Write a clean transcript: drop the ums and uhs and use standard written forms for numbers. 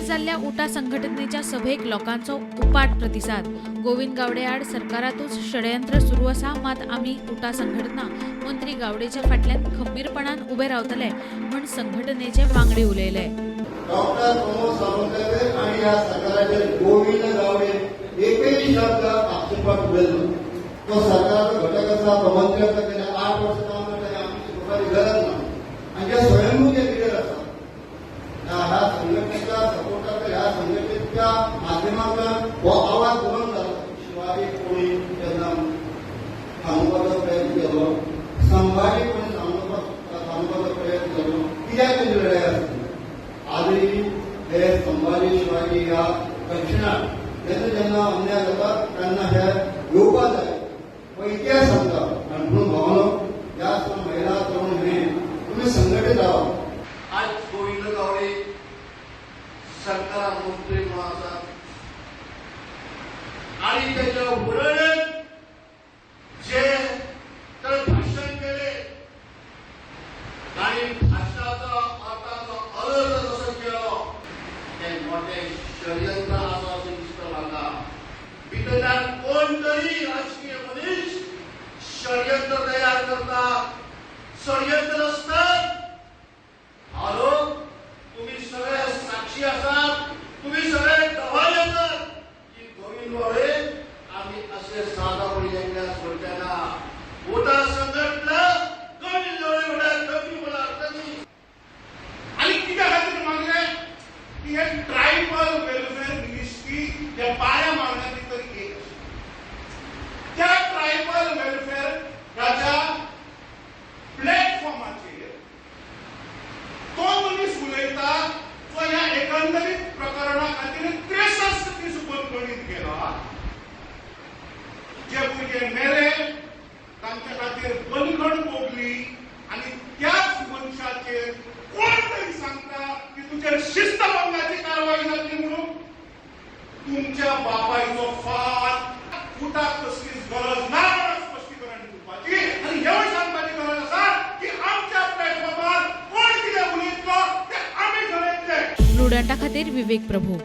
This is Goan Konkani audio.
जाल्ल्या उटा संघटनेच्या सभेक लोकांचो उपाट प्रतिसाद. गोविंद गावडे आड सरकारातूच षडयंत्र सुरू आसा, मात आमी उटा संघटना मंत्री गावडेच्या फाटल्यान खंबीरपणान उबे रावतले म्हूण संघटनेचे वांगडी उलयले. डॉक्टर प्रमोद सावंत आणि ह्या सरकाराचे गोविंद गावडे एकही शब्द आक्षेपात उलयलो. तो सरकाराचो घटक आसा, तो मंत्री आसा, गेल्या 8 वर्सां काम करता, आमची शिकोवपाची गरज ना. आनी जे स्वयंभू जे लिडर आसा, ह्या ह्या संघटनेच्या सपोर्टाक, ह्या संघटनेच्या माध्यमांतल्यान हो आवाज बुलंद जाला. शिवाजी कोणी तेन्ना सांगपाचो प्रयत्न केलो, संभाजी कोणी सांगपाचो प्रयत्न केलो, कित्याक तेंची लढाई आसली. आजही हे संभाजी शिवाजी ह्या दक्षिणात जेन्ना जेन्ना अन्याय जाता तेन्ना हे येवपा जाय. हो इतिहास सांगता. आणि म्हणून भावानो, जास्त महिला, तरुण हे तुम्ही संघटित राहा. आज गोविंद गावडे सरकारात मंत्री म्हणून आसात आणि त्याच्या वडील जे तर भाषण केले आणि भाषणाचा अर्थाचा अर्थ जसं केलो, ते मोठे षडयंत्र आसा अशें दिसता म्हाका. भितरल्यान कोण तरी राजकीय मनीस षडयंत्र तयार करता, षडयंत्र असतात. हॅलो, तुम्ही सगळे साक्षी आसात, तुम्ही सगळे गवाय आसात की गोविंद गावडे आम्ही असे साधा एकल्या सोडले ना. उटा संघटना गोविंद गावडे म्हळ्यार कमी मला अर्थ न्ही. आणि कित्या खातीर मागले की हे ट्रायबल वेलफेअर मिनिस्ट्री ह्या 12 मागण्या भितर एक आसा. त्या ट्रायबल वेलफेअराच्या प्लॅटफॉर्माचेर तो मनीस उलयता जो ह्या एकंदरीत प्रकरणा खातीर 63 दीस बंदखणीत गेला, जे भुरगे मेले तांच्या खातीर बंदखण भोगली आणि त्याच मनशाचेर कोण तरी सांगता की तुजेर शिस्तभंगाची कारवाई जातली म्हणून. तुमच्या बापायचो फात. उटाक कसलीच गरज ना म्हणून स्पश्टीकरण दिवपाची आणि हेवूय सांगपाची गरज आसा की आमच्या प्लॅटफॉर्मार कोण कितें उलयतलो तें आमी ठरयतले. प्रुडंटा खातीर विवेक प्रभू.